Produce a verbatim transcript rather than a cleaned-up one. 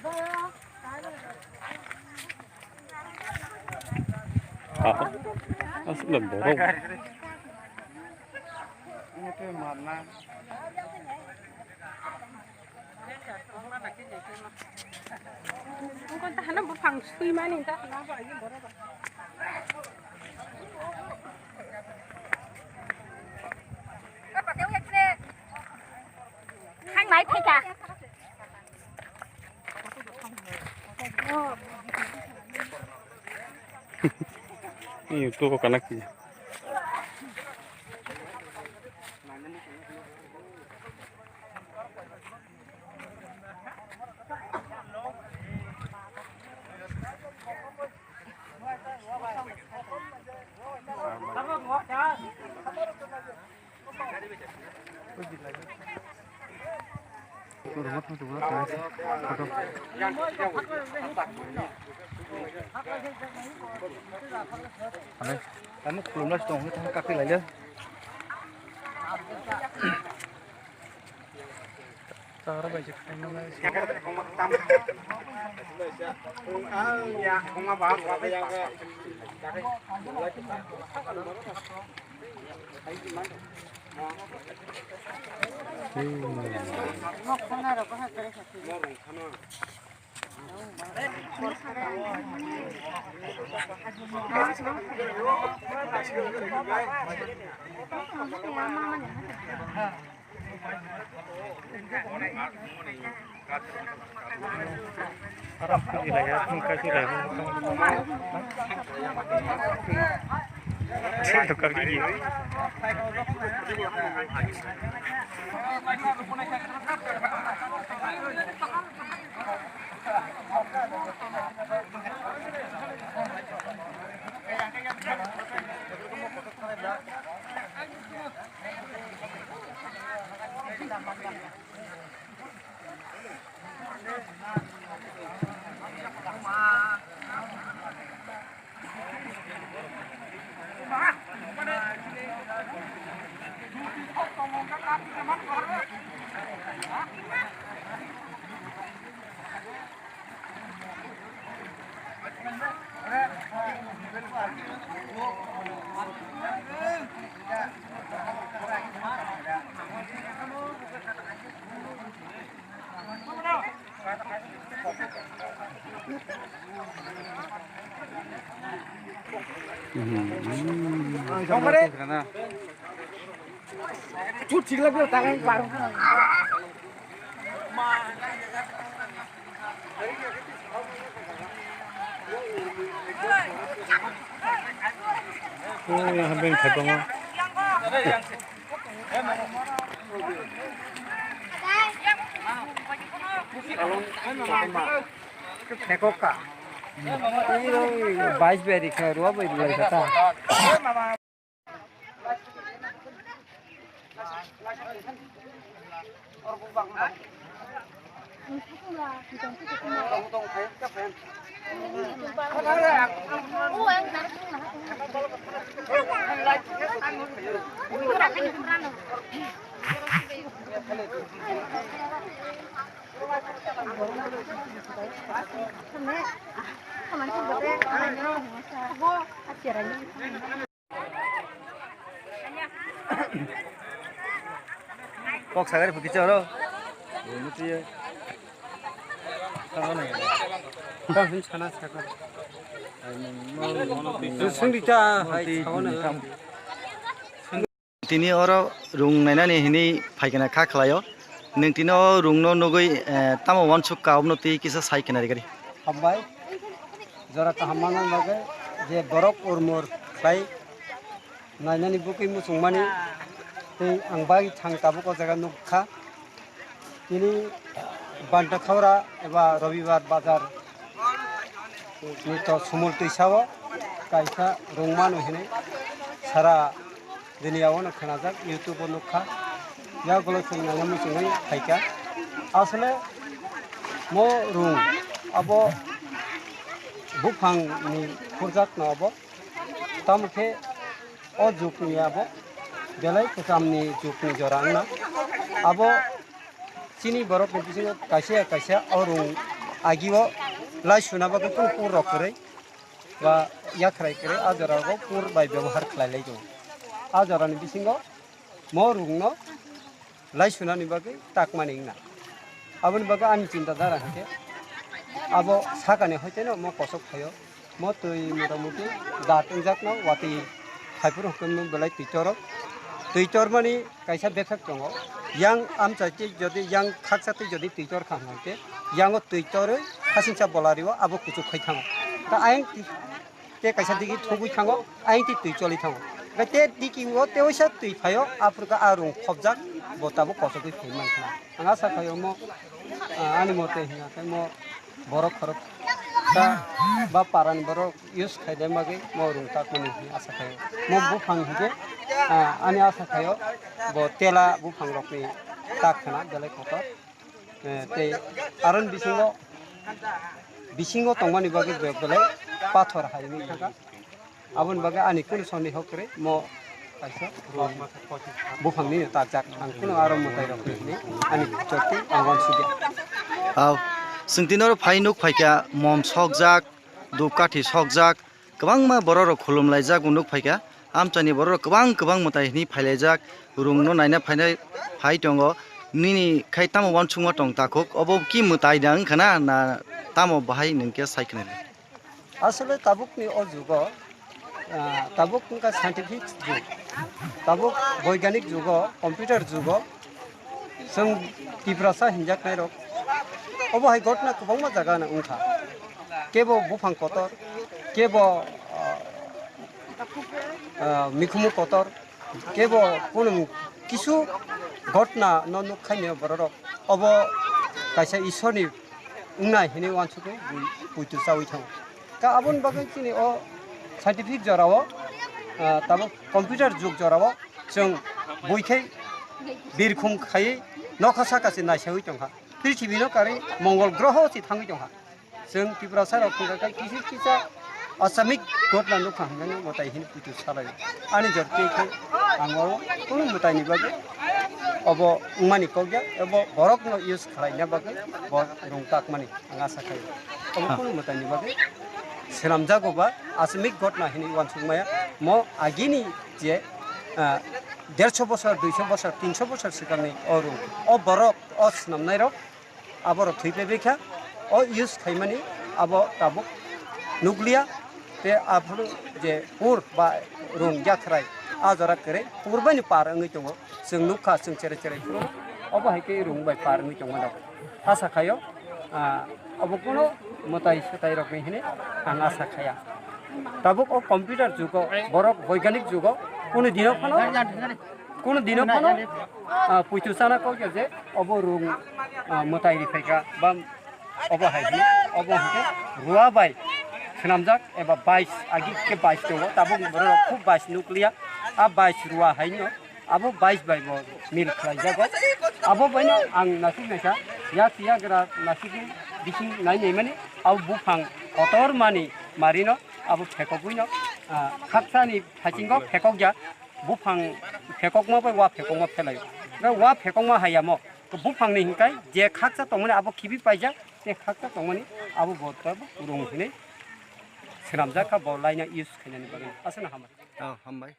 Ah, asli borok. Ang kon tahana buphang sui mani ta. Thang nai phaikha. Ini tuh kanak sih. Tamo khulumlaisi tong hwnwi thang kha khe laila. Tara bai se khaina lai. Bais beri kha, rua bai rulai kha ta. Kok sagari phuki choro. Ini tuh ya. Tang hin sana sakar. Sing dita hai sawana. Tini oro rung nainani hini phaikena kha khlaio. Nwng tini o rungno nugwi, eh, tamo uansuk ka, obono twi kisa sai kena rigari. Hambai, jora kaham manna bagwi je borok urmur khlai nainani bukwi muchungmani tei ang bai thang tabuk o jaga nukha. Tini Banta Thaura eba Robibar Bazar ni to Sumul Twisa o kaisa rung mano hinwi sara duniya o no khnajak, YouTube o nukha, yak ulo chwng naina muchungwi phaikha. Asole mo rung abo buphang ni khurjak no abo, tamo khe o jug ni abo belai kwcham ni jug ni jora wngna. Abo chini borok ni bisingo kaisa ya kaisa o rung Agio lai suna bagwi kunu pur rok kwrwi ba yakhrai kwrwi a jora go pur bai byabohar khlai lai tongo. A jora ni bisingo mo rung no lai suna ni bagwi tak mani wngna. Aboni bagwi ani chinta dhara hinkhe abo sakani hoite no mo kosok phaio. Mo twi motamuti dat wngjakno watwi haiphuru hwnkhe mo belai twi toro. Twi tormani kaisa befek tongo. Yang amchai twi jodi yang khaksa twi jodi twi torkha hwnkhe yango twi torwi hasingcha bolario abo kuchuk khai thango. Ta ayang twi, te kaisa digi thugwi thango, ayang twi twi choli thango. Hwnkhe te digi o tewaisa twi phaio aphuru khe a rung khopjak bo tabuk kosogwi phai mankha. Ang asa khai omo, ah, ani mote hingkha khe mo borok khorok ta ba parani borok use khaina bagwi mo rung tak mani hinwi asa khaio. Mo buphang hinkhe, ah, ani asa khaio bo tela buphang rokni tak khna belai kotor. Eh, tei aron bisingo, bisingo tongmani bagwi be-, belai pathor hai wngwi thangkha. Aboni bagwi ani kunu soni hok kwrwi mo kaisa buphangni takjak. Ang kunu aro mwtai rok hinwi ani chorti ang uansukya. Aw, chwng tini oro phai nuk phaikha, mom sokjak, dhup kathi sokjak, kwbangma borok rok khulum laijak bo nuk phaikha. Amchaini borok rok kwbang kwbang mwtai hinwi phai laijak, rung no naina phainai phai tongo. Nini khai tamo uansukma tong takhuk, obo ki mwtai da wngkha na, na tamo bahai nwng khe sai khna? Asole tabukni o jugo, ah, tabuk wngkha scientific jug, tabuk boiganik jugo, computer jugo, chwng Tiprasa hinjaknairok, obo hai gotna kwbangma jaga no wngkha. Kebo buphang kotor, kebo, ah, ah, mikhumu kotor, kebo kunu kisu gotna no nuk khaini bororok, obo kaisa Ishorni wngnai hinwi uansukwi bui puitu chaui thango. Ka aboni bagwi chini o scientific jorao, ah, tabuk computer jug jorao chwng bui khai birkhung khaiwi nokha saka se naisaui tongkha. Prithibi no karwi Mongol groho se thangwi tongkha. Chwng Tiprasa rok thangkha khe kisi kisa asamic gotna nukha hwnwi mwtai hini puitu salai. Ani jor twi khe ang o kunu mwtaini bagwi obo wngmani kok ya, obo borokno use khlaina bagwi bo rung takmani ang asa khlaio. Obo kunu mwtaini bagwi swnamjago ba asamic gotna hinwi uansukmaya. Mo agini je, ah, derso bosor, duiso bosor, tinso bosor swkangni o rung, o borok, o swnamnairok, aborok thwi paibai kha, o use khaimani abo tabuk nukliya, tei aphuru je pur ba rung yakhrai a jora kwrwi pur bai ni par wngwi tongo, chwng nukha chwng cherai cherai phuru obo hai khe rung bai par wngwi tongmano. Asa khaio, ah, obo kuno mwtai swtai rokni hinwi ang asa khaya. Tabuk o computer jugo, borok boiganik jugo, kunu dino phano Kunu dino phano, ah, puitu chana kok ya je obo rung, ah, mwtai ri phaikha ba obo hai hino, obo hwnkhe rua bai swnamjak eba bais, agi khe bais tongo, tabuk borok khub bais nukliya, a bais rua haino abo bais bai bo mil khlaijago. Abo baino ang nasik naikha, yak yagra nasik bising nai naimani abo buphang kotor mani marino abo phekogwino, ah, khaksani phaichingo phekokya. Buphang phekokma bai wa phekokma phelaio. Bai wa phekokma hayamo, buphangni hinkai je khaksa tongmani abo khibi paijak, je khaksa tongmani abo bo tabuk rung hinwi swnamjak kha, bo laina use khainani bagwi. Aswkno hambai. Oh, hambai.